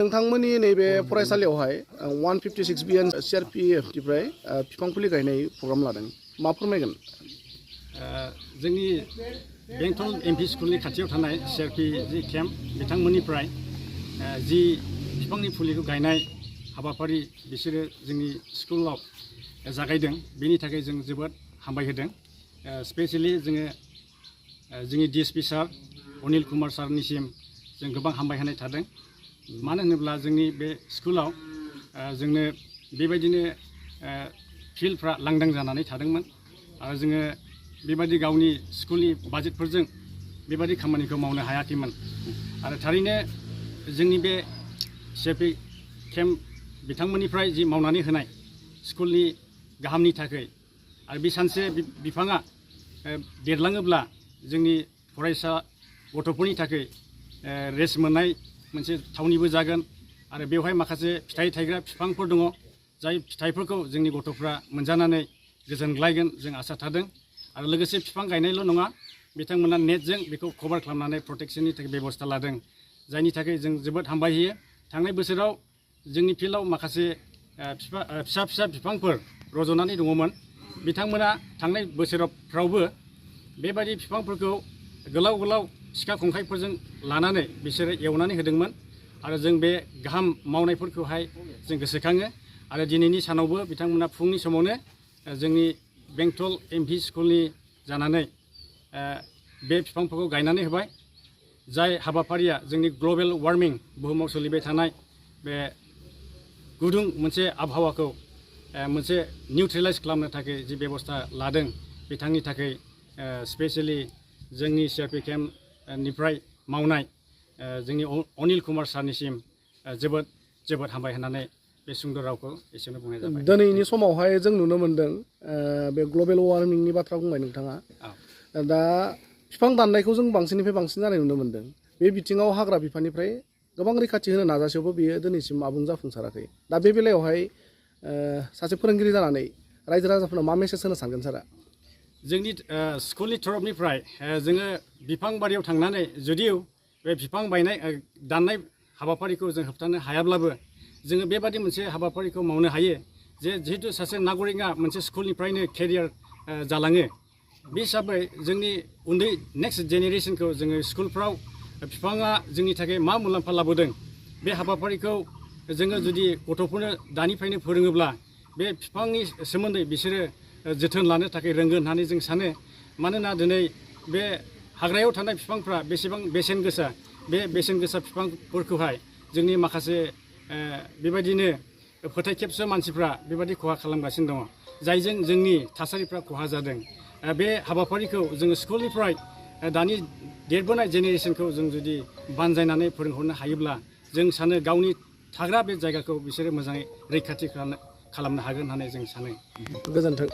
नोंथांमोननि नैबे फरायसालियावहाय 156 बिएन CRPF-निफ्राय बिफां फुलि गायनाय प्रग्राम लादों मा फोरमायगोन? जोंनि बेंटल एमपी स्कुलनि खाथियाव थानाय CRP जि केम्प बिथांमोननिफ्राय जि बिफांनि फुलिखौ गायनाय हाबाफारि बिसोरो जोंनि स्कुलाव जागायदों बेनि थाखाय जों जोबोद हामबाय होदों। स्पेशली जोङो जोंनि DSP सार अनिल कुमार सारनिसिम जों गोबां हामबाय होनाय थादों। मानो होनोब्ला जोंनि बे स्कुलाव जोंनो बेबायदिनो फिल्डफ्रा लांदां जानानै थादोंमोन आरो जोङो बेबायदि गावनि स्कुलनि बाजेटफोरजों बेबायदि खामानिखौ मावनो हायाखैमोन आरो थारैनो जोंनि बे CRP केम्प बिथांमोननिफ्राय जि मावनानै होनाय स्कुलनि गाहामनि थाखाय आरो बे सानसे बिफाङा देरलाङोब्ला जोंनि फरायसा गथ'फोरनि थाखाय रेस्ट मोननाय मोनसे थावनिबो जागोन आरो बेवहाय माखासे फिथाइ थायग्रा बिफांफोर दङ जाय फिथाइफोरखौ जोंनि गथ'फ्रा मोनजानानै गोजोनग्लायगोन जों आसा थादों आरो लोगोसे बिफां गायनायल' नङा बिथांमोना नेटजों बेखौ कभार खालामनानै प्रटेक्शननि थाखाय बेबस्था लादों जायनि थाखाय जों जोबोद हामबाय होयो। थांनाय बोसोराव जोंनि फिल्डआव माखासे फिसा फिसा बिफांफोर रज'नानै दङमोन बिथांमोना थांनाय बोसोरावफ्रावबो बेबायदि बिफांफोरखौ गोलाव गोलाव सिखा खंखाइफोरजों लानानै बिसोरो एवनानै होदोंमोन आरो जों बे गाहाम मावनायफोरखौहाय जों गोसोखाङो आरो दिनैनि सानावबो बिथांमोना फुंनि समावनो जोंनि बेंटल एमपी स्कुलनि जानानै बे बिफांफोरखौ गायनानै होबाय जाय हाबाफारिया जोंनि ग्लबेल वार्मिं बुहुमाव सोलिबाय थानाय बे गुदुं मोनसे आबहावाखौ मोनसे निउट्रेलाइज खालामनो थाखाय जि बेबस्था लादों बिथांनि थाखाय स्पेशली जोंनि CRP केम्पनिफ्राय मावनाय जोंनि अनिल कुमार सारनिसिम जोबोद जोबोद हामबाय होननानै बे सुंद' रावखौ एसेनो बुंनाय जाबाय। दिनैनि समावहाय जों नुनो मोन्दों बे ग्लबेल वार्मिंनि बाथ्रा बुंबाय नोंथाङा दा बिफां दाननायखौ जों बांसिननिफ्राय बांसिन जानाय नुनो मोन्दों बे बिथिङाव हाग्रा बिफाननिफ्राय गोबां रैखाथि होनो नाजासेयावबो बियो दिनैसिम आबुं जाफुंसाराखै दा बे बेलायावहाय सासे फोरोंगिरि जानानै रायजो राजाफोरनाव मा मेसेज होनो सानगोन सारा? जोंनि स्कुलनि तरफनिफ्राय जोङो बिफां बारियाव थांनानै जुदिও बे बिफां दाननाय हाबाफारिखौ जों होबथानो हायाब्लाबो जोङो बेबादि मोनसे हाबाफारिखौ मावनो हायो जे जिहेतु सासे नागरिकआ मोनसे स्कुलनिफ्रायनो केरियार जालाङो बे हिसाबै जोंनि उन्दै नेक्स्ट जेनेरेसनखौ जोङो स्कुलफ्राव बिफाङा जोंनि थाखाय मा मुलाम्फा लाबोदों बे हाबाफारिखौ जोङो जुदि गथ'फोरनो दानिफ्रायनो फोरोङोब्ला बे बिफांनि सोमोन्दै बिसोरो जोथोन लानो थाखाय रोंगोन होननानै जों सानो। मानोना दिनै बे हाग्रायाव थानाय बिफांफ्रा बेसेबां बेसेन गोसा बे बेसेन गोसा बिफांफोरखौहाय जोंनि माखासे बेबायदिनो फोथायखेबस' मानसिफ्रा बेबायदि खहा खालामगासिनो दङ जायजों जोंनि थासारिफ्रा खहा जादों। बे हाबाफारिखौ जोङो स्कुलनिफ्राय दानि देरबोनाय जेनेरेसनखौ जों जुदि बानजायनानै फोरोंहरनो हायोब्ला जों सानो गावनि थाग्रा बे जायगाखौ बिसोरो मोजाङै रैखाथि खालामनो हागोन होननानै जों सानो। गोजोन्थों।